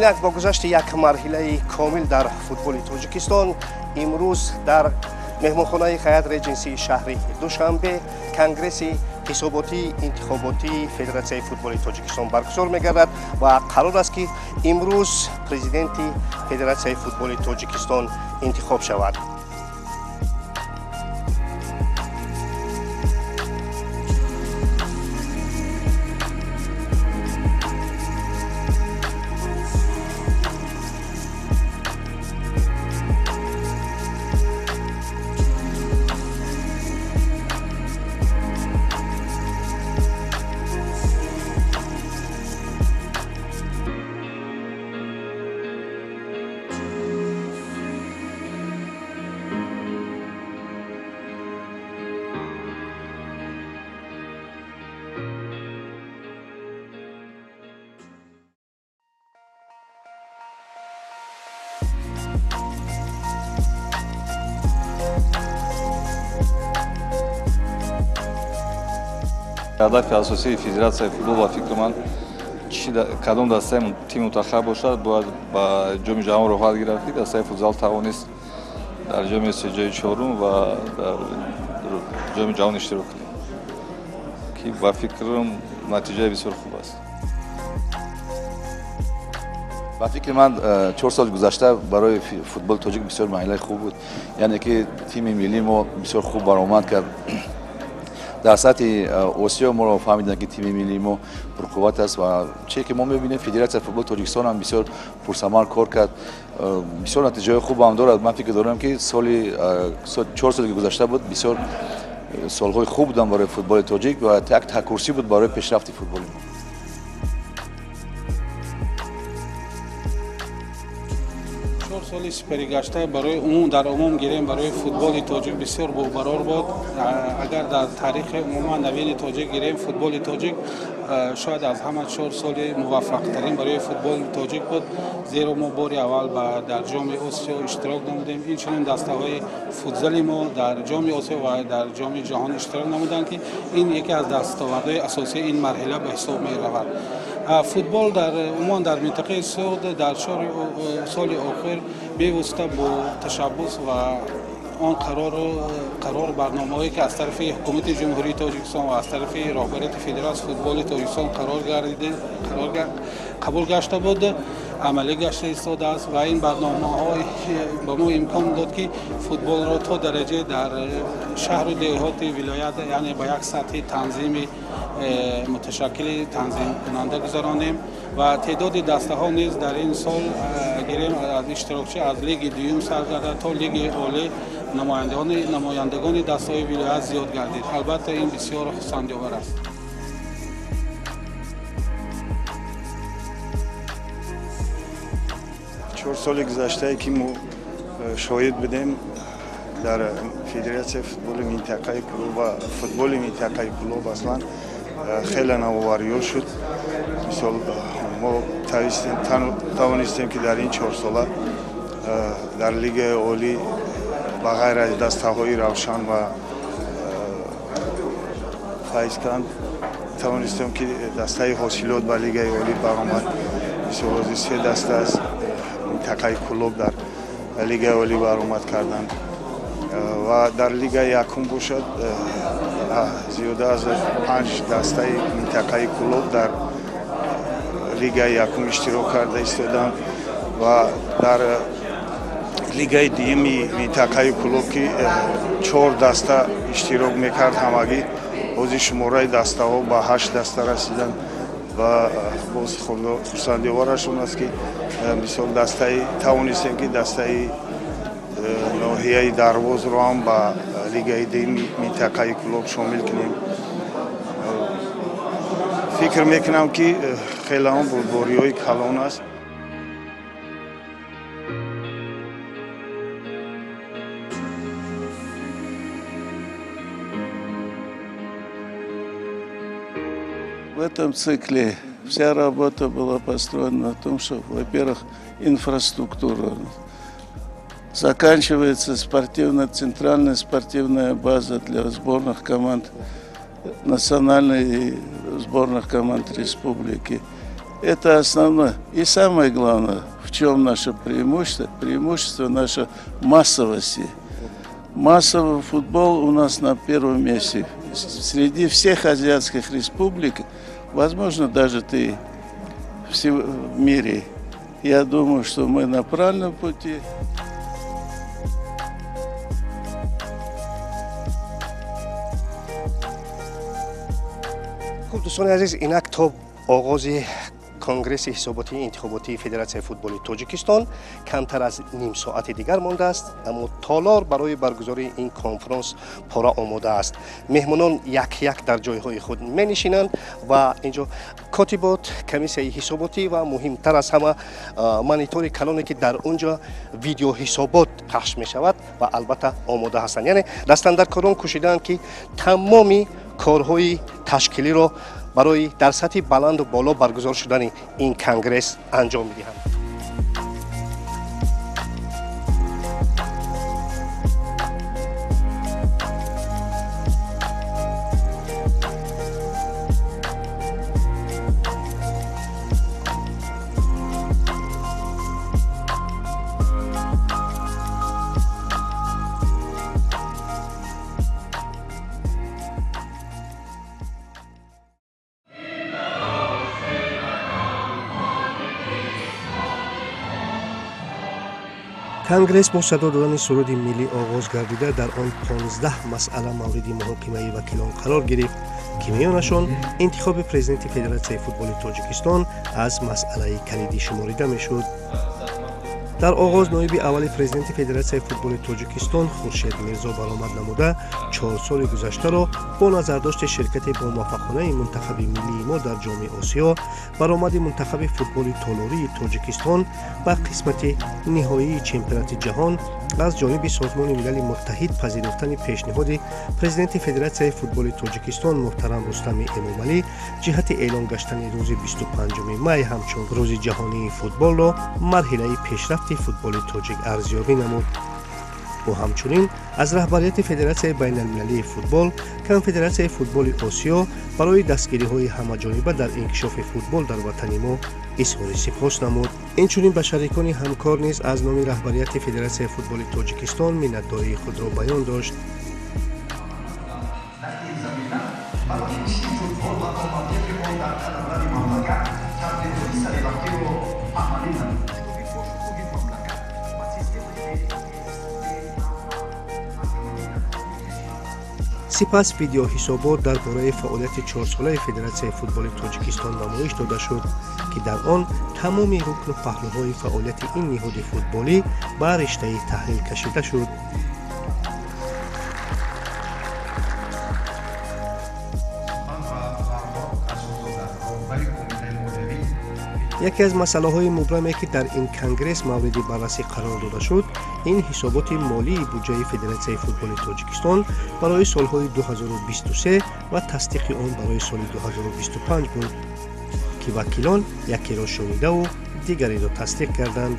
Инак, бо гузашти як марҳилаи комил дар футболи Тоҷикистон, имрӯз дар меҳмонхонаи Хаят Реҷенсии шаҳри Душанбе конгресси ҳисоботии интихоботии Федератсияи футболи Тоҷикистон баргузор мегардад ва қарор аст, ки имрӯз президенти Федератсияи футболи Тоҷикистон интихоб шавад. Ҳадафи асосии Федератсияи футбол, ба фикри ман, кадом дастаи тим мунтахаб бошад, бояд ба Ҷоми Ҷаҳон роҳат гирад, ки дастаи футзал тавонист дар Ҷоми Осиё ҷои чорум ва дар Ҷоми Ҷаҳон иштирок кунем, ки ба фикрам натиҷаи бисёр хуб аст. Ба фикри ман, 4 соли гузашта барои футболи тоҷик бисёр марҳилаи хуб буд, яъне ки тими миллии мо бисёр хуб баромад кард дар сатҳи Осиё. Моро фаҳмиданд, ки тими миллии мо пурқувват аст. Ва чизе ки мо мебинем, Федератсияи футболи Тоҷикистон ҳам бисёр пурсамар кор кард, бисёр натиҷаҳои хуб ҳам дорад. Ман фикр дорам, ки соли 4 соли ки гузашта буд, бисёр солҳои хуб буданд барои футболи тоҷик ва як такурсӣ буд барои пешрафти футболи мо. 4 соли сипаригашта барои умум, дар умум гирем, барои футболи тоҷик бисёр бобарор буд. Агар дар таърихи умуман навини тоҷик гирем, футболи тоҷик, шояд аз ҳама 4 соли муваффақтарин барои футболи тоҷик буд, зеро мо бори аввал дар Ҷоми Осиё иштирок намудем. Инчунин дастаҳои футзали мо дар Ҷоми Осиё ва дар Ҷоми Ҷаҳон иштирок намуданд, ки ин яке аз дастовардҳои асосии ин марҳила ба ҳисоб меравад. Футбол дар умуман дар минтақаи Суғд дар 4 соли охир бевосита бо ташаббус ва он қарору барномаҳое, ки аз тарафи Ҳукумати Ҷумҳурии Тоҷикистон ва аз тарафи роҳбарияти Федератсияи футболи Тоҷикистон қабул гашта буд, амалӣ гашта истодааст. Ва ин барномаҳо ба мо имкон дод, ки футболро то дараҷае дар шаҳру деҳоти вилоят, яъне ба як сатҳи танзими муташаккили танзимкунанда гузаронем. Ва теъдоди дастаҳо низ дар ин сол гирем, аз иштирокчӣ аз лиги дуюм сар карда то лиги олӣ намояндагони дастаҳои вилоят зиёд гардид. Албатта, ин бисёр хурсандиовар аст. 4 соли гузаштае, ки мо шоҳид будем дар Федератсияи футболи минтақаи Кӯлоб ва футболи минтақаи Кӯлоб, аслан хеле навовариҳо шуд. Мисол, мо тавонистем, ки дар ин 4 сола дар лигаи олӣ ба ғайр аз дастаҳои Равшан ва Файзканд тавонистем, ки дастаи Ҳосилот ба лигаи олӣ баромад. Мисол, ҳозир се даста аз минтақаи Кӯлоб дар лигаи олӣ баромад карданд. Ва дар лигаи якум бошад, зиёда аз панҷ дастаи минтақаи Кӯлоб дар лигаи якум иштирок карда истоданд. Ва дар лигаи дуюми минтақаи Кӯлоб, ки чор даста иштирок мекард ҳамагӣ, ҳозир шумораи дастаҳо ба ҳашт даста расиданд. Ва боз хурсандиовараш он аст, ки мисол, дастаи тавонистем, ки дастаи ноҳияи Дарвозро ҳам ба лигаи дуюми минтақаи Кӯлоб шомил кунем. Фикр мекунам, ки хеле ҳам бурдбориҳои калон аст. В этом цикле вся работа была построена на том, что, во-первых, инфраструктура. Заканчивается спортивная, центральная спортивная база для сборных команд, национальной и сборных команд республики. Это основное. И самое главное, в чем наше преимущество? Преимущество наше массовости. Массовый футбол у нас на первом месте. Среди всех азиатских республик, возможно, даже ты в мире. Я думаю, что мы на правильном пути. Хуб, дӯстони азиз, инак то оғози Конгресси ҳисоботии интихоботии Федератсияи футболи Тоҷикистон камтар аз ним соати дигар мондааст, аммо толор барои баргузории ин конфронс пурра омода аст. Меҳмонон як як дар ҷойҳои худ менишинанд ва инҷо котибот, комиссияи ҳисоботӣ ва муҳимтар аз ҳама монитори калоне, ки дар он ҷо видеоҳисобот пахш мешавад ва албатта омода ҳастанд. Яъне дастандаркорон кӯшидаанд, ки тамоми корҳои ташкилиро барои дар сатҳи баланду боло баргузор шудани ин конгресс анҷом медиҳанд. Конгресс бо садо додани суруди миллӣ оғоз гардида, дар он 15 масъала мавриди муҳокимаи вакилон қарор гирифт, ки миёнашон интихоби президенти Федератсияи футболи Тоҷикистон аз масъалаи калидӣ шуморида мешуд. Дар оғоз ноиби аввали президенти Федератсияи футболи Тоҷикистон Хуршед Мирзо баромад намуда, 4 соли гузаштаро бо назардошти ширкати бомуваффақонаи мунтахаби миллии мо дар Ҷоми Осиё, баромади мунтахаби футболи толории Тоҷикистон ба қисмати ниҳоии чемпионати ҷаҳон, аз ҷониби Созмони Милали Муттаҳид пазируфтани пешниҳоди президенти Федератсияи футболи Тоҷикистон муҳтарам Рустами Эмомалӣ ҷиҳати эълон гаштани рӯзи 25 май ҳамчун Рӯзи ҷаҳонии футболро марҳилаи пешрафти футболи тоҷик арзёбӣ намуд. Ӯ ҳамчунин аз раҳбарияти Федератсияи байналмилалии футбол, Конфедератсияи футболи Осиё барои дастгириҳои ҳамаҷониба дар инкишофи футбол дар ватани мо изҳори сипос намуд. Инчунин ба шарикони ҳамкор низ аз номи раҳбарияти Федератсияи футболи Тоҷикистон миннатдории худро баён дошт. Сипас видеоҳисобот дар бораи фаъолияти чорсолаи Федератсияи футболи Тоҷикистон намоиш дода шуд, ки дар он тамоми рукну паҳлӯҳои фаъолияти ин ниҳоди футболӣ ба риштаи таҳлил кашида шуд. Яке аз масъалаҳои мубраме, ки дар ин конгресс мавриди баррасӣ қарор дода шуд, ин ҳисоботи молии буҷаи Федератсияи футболи Тоҷикистон барои солҳои 2023 ва тасдиқи он барои соли 2025 буд, ки вакилон якеро шунидаву дигареро тасдиқ карданд.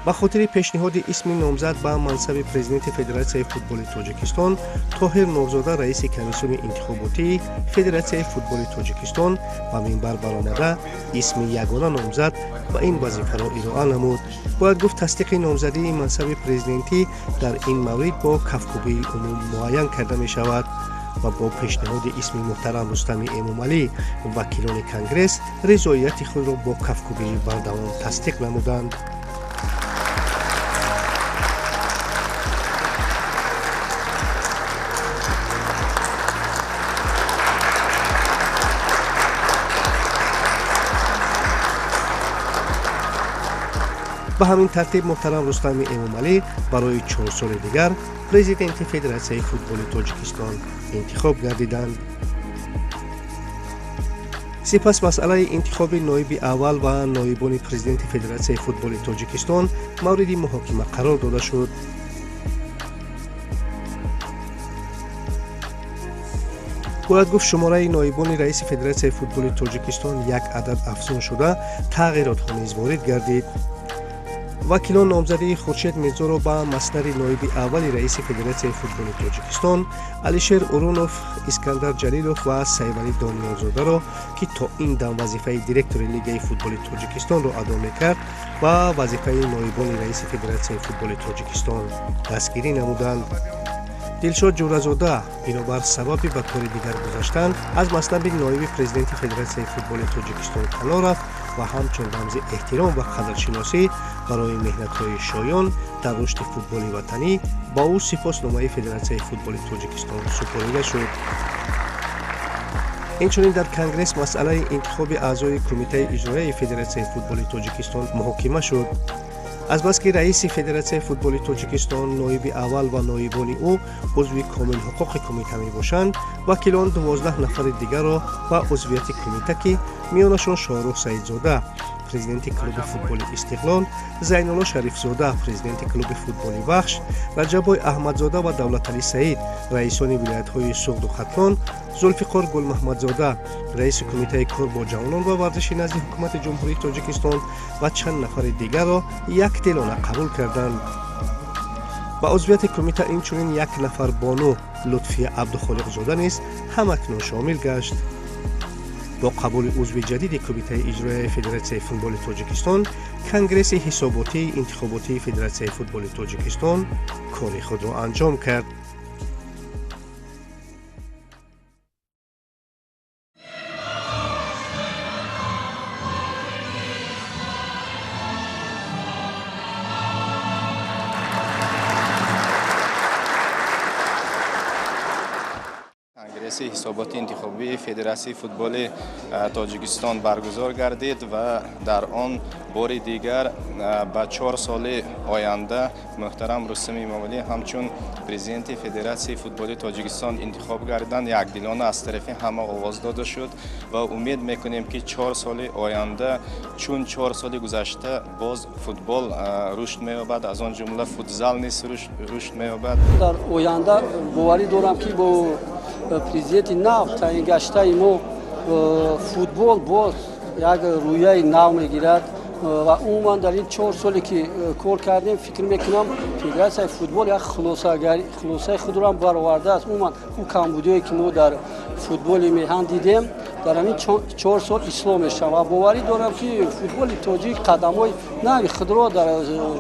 Ба хотири пешниҳоди исми номзад ба мансаби президенти Федератсияи футболи Тоҷикистон Тоҳир Норзода, раиси комиссиони интихоботии Федератсияи футболи Тоҷикистон, ба минбар баромада, исми ягона номзад ба ин вазифаро ироа намуд. Бояд гуфт, тасдиқи номзадии мансаби президентӣ дар ин маврид бо кафкӯбии умум муайян карда мешавад ва бо пешниҳоди исми муҳтарам Рустами Эмомалӣ вакилони конгресс ризоияти худро бо кафкӯбии бардавом тасдиқ намуданд. Ба ҳамин тартиб муҳтарам Рустами Эмомалӣ барои 4 соли дигар президенти Федератсияи футболи Тоҷикистон интихоб гардиданд. Сипас масъалаи интихоби ноиби аввал ва ноибони президенти Федератсияи футболи Тоҷикистон мавриди муҳокима қарор дода шуд. Бояд гуфт, шумораи ноибони раиси Федератсияи футболи Тоҷикистон як адад афзун шуда, тағйиротҳо низ ворид гардид. Вакилон номзадии Хуршед Мирзоро ба маснади ноиби аввали раиси Федератсияи футболи Тоҷикистон, Алишер Урунов, Искандар Ҷалилов ва Сайвалӣ Дониёрзодаро, ки то ин дам вазифаи директори Лигаи футболи Тоҷикистонро адо мекард, ба вазифаи ноибони раиси Федератсияи футболи Тоҷикистон дастгирӣ намуданд. Дилшод Ҷӯразода бинобар сабаби ба кори дигар гузаштан аз маснаби ноиби президенти Федератсияи футболи Тоҷикистон канор рафт ва ҳамчун рамзи эҳтиром ва қадршиносӣ барои меҳнатҳои шоён дар рушди футболи ватанӣ ба ӯ сипосномаи Федератсияи футболи Тоҷикистон супорида шуд. Инчунин дар конгресс масъалаи интихоби аъзои Кумитаи иҷроияи Федератсияи футболи Тоҷикистон муҳокима шуд. Азбаски раиси Федератсияи футболи Тоҷикистон, ноиби аввал ва ноибони ӯ узви комилҳуқуқи кумита мебошанд, вакилон 12 нафари дигарро ба узвияти кумита, ки миёнашон Шоҳрух Саидзода, президенти клуби футболи Истиқлол, Зайнулло Шарифзода, президенти клуби футболи Вахш, Раҷаббой Аҳмадзода ва Давлаталӣ Саид, раисони вилоятҳои Суғду Хатлон, Зулфиқор Гулмаҳмадзода, раиси Кумитаи кор бо ҷавонон ва варзиши назди Ҳукумати Ҷумҳурии Тоҷикистон ва чанд нафари дигарро якдилона қабул карданд. Ба узвияти кумита инчунин як нафар бону, Лутфия Абдухолиқзода, низ ҳамакнун шомил гашт. Бо қабули узви ҷадиди Кумитаи иҷроияи Федератсияи футболи Тоҷикистон, конгресси ҳисоботии интихоботии Федератсияи футболи Тоҷикистон кори худро анҷом кард. Конгресси ҳисоботи интихобии Федератсияи футболи Тоҷикистон баргузор гардид ва дар он бори дигар ба 4 соли оянда муҳтарам Рустам Эмомалӣ ҳамчун президенти Федератсияи футболи Тоҷикистон интихоб гардиданд. Якдилона аз тарафи ҳама овоз дода шуд ва умед мекунем, ки 4 соли оянда чун 4 соли гузашта боз футбол рушд меёбад, аз он ҷумла футзал низ рушд меёбад. Дар оянда боварӣ дорам, ки бо президенти нав таъингаштаи мо футбол боз як рӯяи нав мегирад ва умуман дар ин 4 соле ки кор кардем, фикр мекунам, федератсияи футбол як хулосаи худро баровардааст. Умуман ӯ камбудиое ки мо дар футболи меҳан дидем, дар ҳамин 4 сол ислоҳ мешавад ва боварӣ дорам, ки футболи тоҷик қадамҳои нави худро дар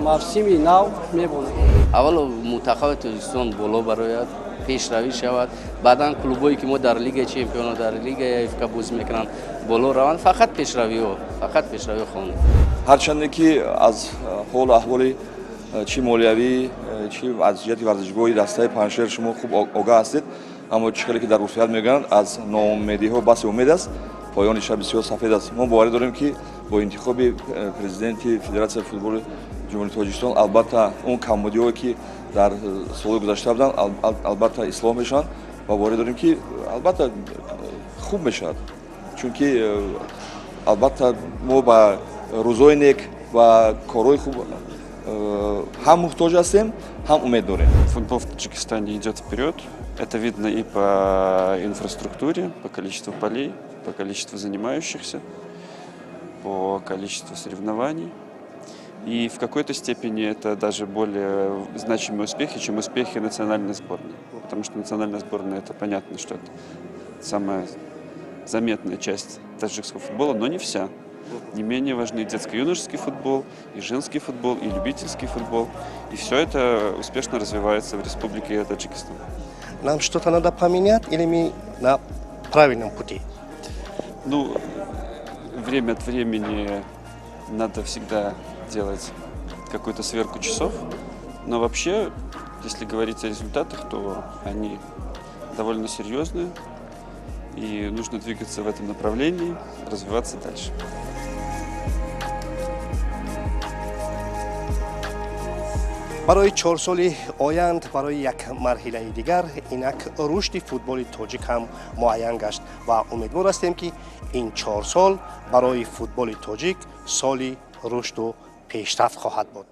мавсими нав мебонад. Аввало мунтахаби Тоҷикистон боло барояд, пешравӣ шавад, баъдан клубҳое ки мо дар Лигаи чемпионо, дар Лигаи АФК бозӣ мекунанд, боло раванд. Фақат пешравиҳо, фақат пешравиҳо хонанд. Ҳарчанде ки аз ҳолу аҳволи чӣ молиявӣ, чӣ аз ҷиҳати варзишгоҳи дастаи Панҷшер шумо хуб огаҳ ҳастед, аммо чӣ хеле ки дар урфият мегӯянд, аз ноумедиҳо баси умед аст, поёни шаб бисёр сафед аст. Мо боварӣ дорем, ки бо интихоби президенти Федератсияи футболи Ҷумҳурии Тоҷикистон албатта он камбудиҳое ки дар солҳои гузашта буданд, албатта ислоҳ мешаванд ва боварӣ дорем, ки албатта хуб мешавад, чунки албатта мо ба рӯзҳои нек ва корҳои хуб ҳам муҳтоҷ ҳастем, ҳам умед дорем. Футбол в Таджикистане идет вперед. Это видно и по инфраструктуре, по количеству полей, по количеству занимающихся, по количеству соревнований. И в какой-то степени это даже более значимые успехи, чем успехи национальной сборной. Потому что национальная сборная, это понятно, что это самая заметная часть таджикского футбола, но не вся. Не менее важны и детско-юношеский футбол, и женский футбол, и любительский футбол. И все это успешно развивается в Республике Таджикистан. Нам что-то надо поменять или мы на правильном пути? Ну, время от времени надо всегда делать какую-то сверку часов. Но вообще, если говорить о результатах, то они довольно серьезные. И нужно двигаться в этом направлении, развиваться дальше. Барои 4 соли оянд, барои як марҳилаи дигар инак рушди футболи тоҷик ҳам муайян гашт ва умедвор ҳастем, ки ин 4 сол барои футболи тоҷик соли рушду пешрафт хоҳад буд.